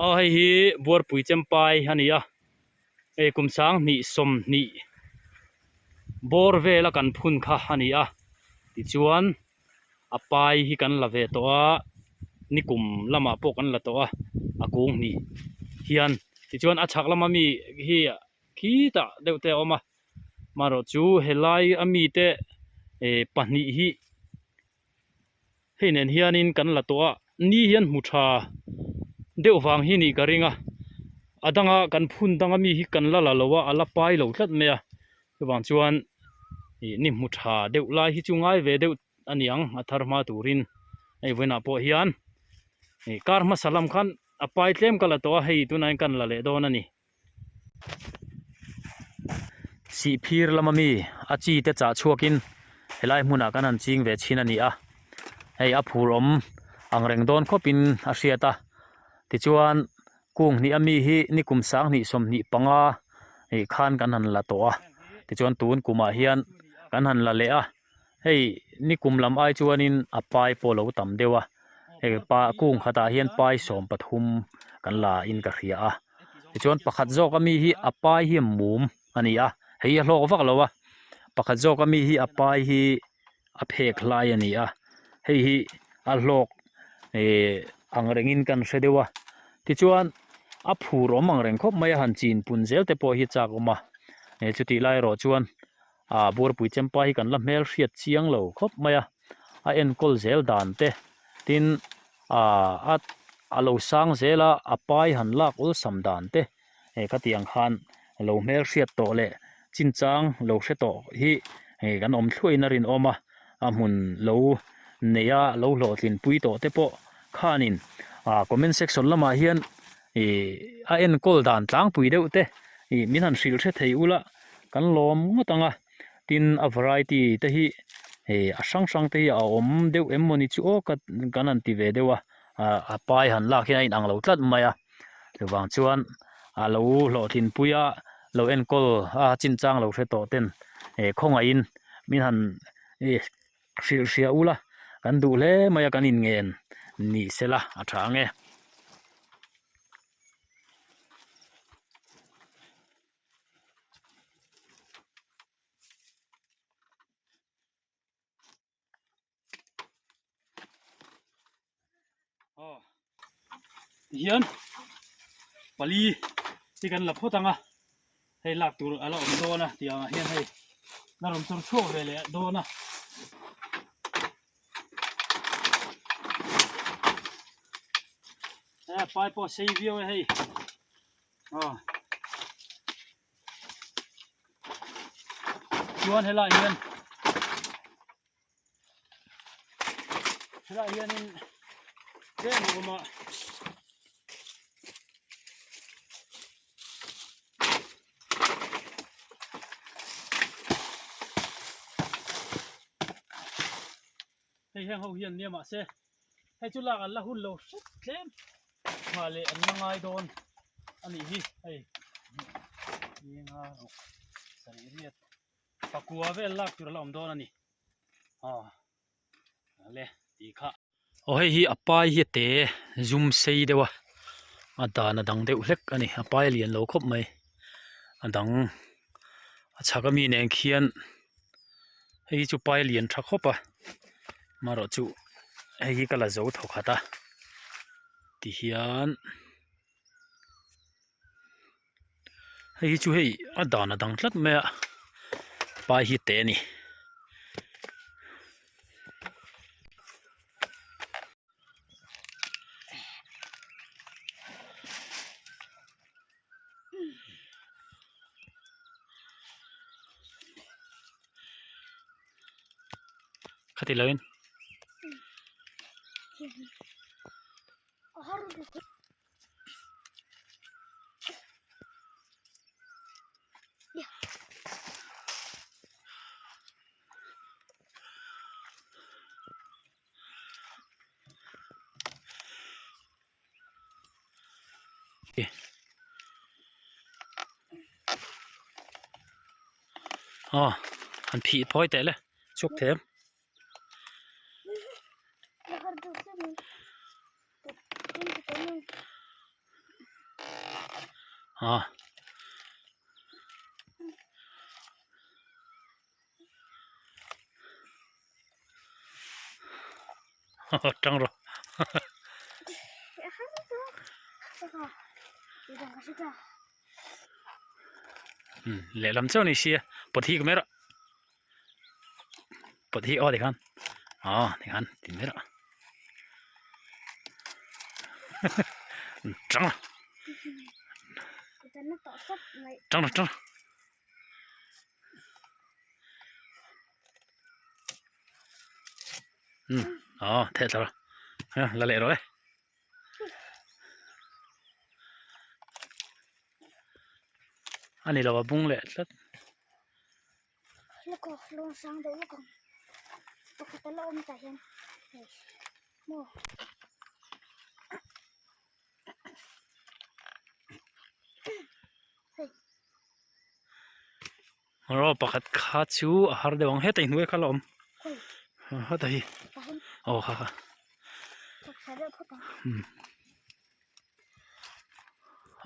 Aw hei hi Buarpui Chempai a ni a, hei kum sanghnih sawmhnih bawr vela kan phun kha a ni a, tichuan a pai hi kan la ve tawh a, nikum lamah pawh kan la tawh a, a kung hnih hian tichuan a chhak lama mi hi khitah deuh te a awm a, marawh chu helai a mite eh pahnih hi. Hei nen hianin kan la tawh a, ni hian hmu tha deuh vang hi nih ka ring a, a danga kan phun danga mi hi kan la la lo a, a la pai lo tlat mai a, chuvang chuan ih ni hmu tha deuh lai hi chu ngai ve deuh a ni ang a thar hma turin hei vawiinah pawh hian ih kar hmasa lam khan a pai tlem ka la tawh a, hei tunah hian kan la leh dawn a ni. Sihphir lama mi a chi te chah chhuakin helai hmunah kan han ching ve chhin a ni a, hei a phur awm ang reng dawn khawpin a hriat a, tichuan kung hnih ami hi nikum sanghnih sawmhnih panga ih khan kan han la tawh a, tichuan tun kumah hian kan han la leh a. Hei nikum lam ai chuanin a pai pawh lo tam deuh a, hei pa kung khatah hian pai 13 kan la in ka hria a, tichuan pakhat zawk ami hi a pai hi mum a ni a, hei hi a hlawk vak lo a, pakhat zawk ami hi a pai hi a phek hlai a ni a, hei hi a hlawk eh ang rengin kan hre deuh a, tichuan a phur awm ang reng khawp mai a han chin pun zel te pawh hi a chak awm a, eh chutih lai erawh chuan. Ah Buarpui Chempa hi kan la hmel hriat chiang lo khawp mai a, a enkawl zel dan te tin ah a a lo sang zel a, a pai han lak awlsam dan te hei khatiang khan lo hmel hriat tawh leh chinchang lo hre tawh hi hei kan awm thluahin a rinawm a, a hmun lo neih a lo hlawhtlin pui tawh te pawh khanin ah comment section lamah hian ih a enkawl dan tlangpui deuh te ih min han hrilh hre thei ula. Kan lawm ngawt ang a, tin a variety te hi hei a hrang hrang te hi a awm deuh em mawni chu aw ka kan han ti ve deuh a, ah a pai han lak hian a inang lo tlat mai a, chuvang chuan a lo hlawhtlin pui a lo enkawl a chinchang lo hre tawh ten eh khawngaihin min han ih hrilh hria ula kan duh hle mai a kan inngen ni sela a tha ang e. Tihian pali hi kan la phawt ang a hei lak tur a la awm dawn a tih ang ah hian hei la rawn chawr chhuak ve leh dawn a. Pai pawh a sei viau e hei. Aw chuan helaiah hian helaiah hianin tlem a awm a. Hei heng ho hian nia mahse hei chu lak an la hun lo hret tlem nghah leh an la ngai dawn a nih hi hei zinga ruk sarih riat pakua vel lak tur a la awm dawn a ni aw le tih kha. Aw hei hi a pai hi a te zum sei deuh a a dan a dang deuh hlek a ni a pai a lian lo khawp mai a dang a chhak ami nen khian hei hi chu pai a lian tha khawp a marawh chu hei hi ka la zo thaw khat a tihian hei hi chu hei a dan a dang tlat mai a pai hi te a ni. Khati loin. Aw an phih phawi teh le chhuak them. A. Tang rawh. Lehlam chiah a ni sia pawt hi ka mai rawh pawt hi aw tikhan aw tikhan ti mai rawh tang rawh tang rawh tang rawh. Aw theh thla rawh la leh rawh le. A ni lo a bung leh tlat. Rawh pakhat kha chu a har deuh ang heta inhnuai kha la awm heta hi aw kha kha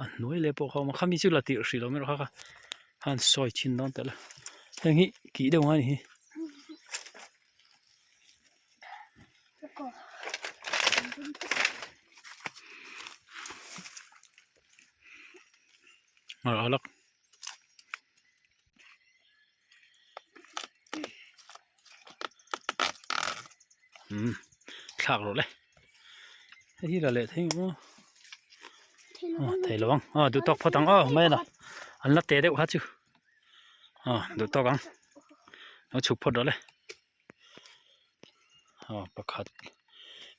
a hnuai leh pawh kha a awm a khami chu la tirh hrih lo mai erawh kha kha han sawi chhin dawn telh a heng hi kih deuh ang a ni hi. Umm thlak rawh le hei hi la leh thei ang aw aw thei lo ang aw duh tawk phawt ang aw mai a an la teh deuh kha chu aw duh tawk ang lo chhuk phawt rawh le aw pakhat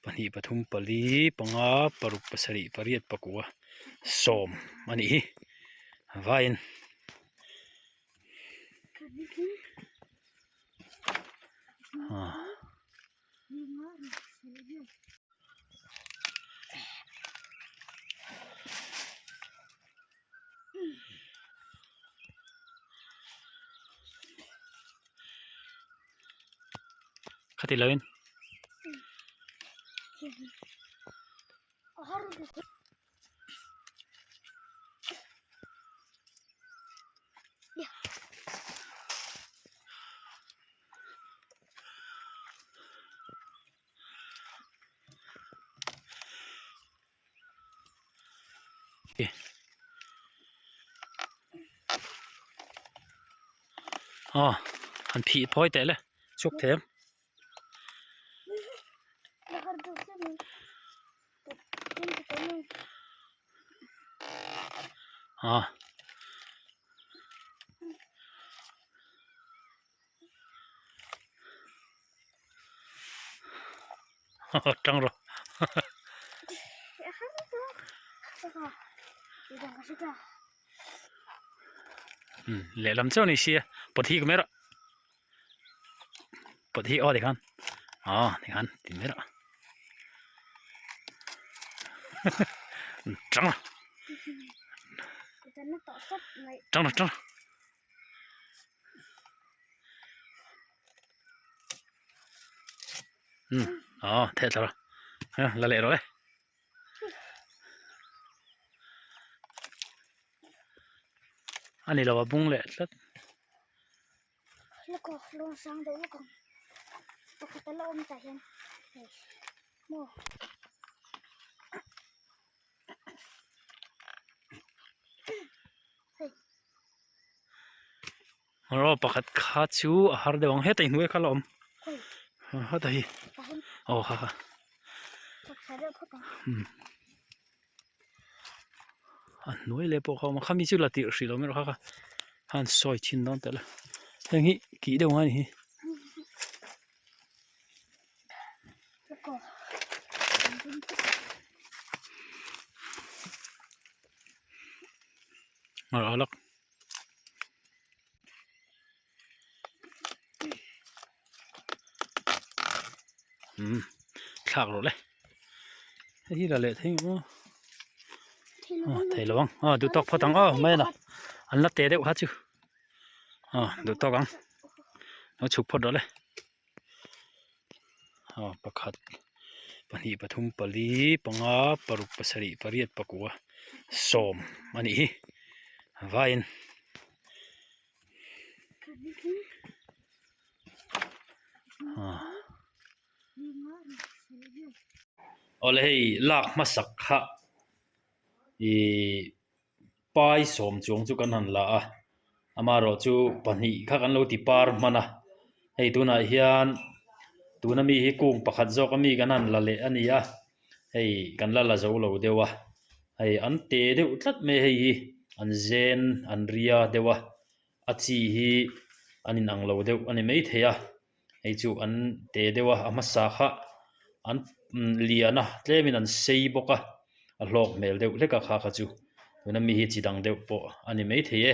pahnih pathum pali panga paruk pasarih pariat pakua sawm a nih hi vaiin. Khati loin. Aw han phih phawi teh le chhuak them. Aw. Tang rawh. Lehlam chiah a ni sia pawt hi ka mai rawh. Pawt hi aw tikhan aw tikhan ti mai rawh. Tang rawh. Tang rawh tang rawh. Umm aw theh thla rawh la leh rawh e a ni lo a bung leh tlat. Rawh pakhat kha chu a har deuh ang heta inhnuai kha la awm heta hi aw kha kha a hnuai leh pawh kha a awm a khami chu la tirh hrih lo mai erawh kha kha han sawi chhin dawn telh a heng hi kih deuh ang a ni hi. Umm thlak rawh le hei hi la leh thei ang aw aw thei lo ang aw duh tawk phawt ang aw mai a an la teh deuh kha chu aw duh tawk ang lo chhuk phawt rawh le aw pakhat pahnih pathum pali panga paruk pasarih pariat pakua sawm a nih hi. Vaiin. Awle hei lak hmasak kha ihh pai sawm chuang chu kan han la a amaherawhchu pahnih kha kan lo ti par hman a hei tunah hian tuna mi hi kung pakhat zawk ami kan han la leh a ni a hei kan la la zo lo deuh a hei an te deuh tlat mai hei hi an zen an ria deuh a a chi hi an inang lo deuh a ni maithei a hei chu an te deuh a a hmasa kha an lian a tlemin an sei bawk a a hlawk hmel deuh hlek a kha kha chu tuna mi hi chi dang deuh pawh a ni maithei e.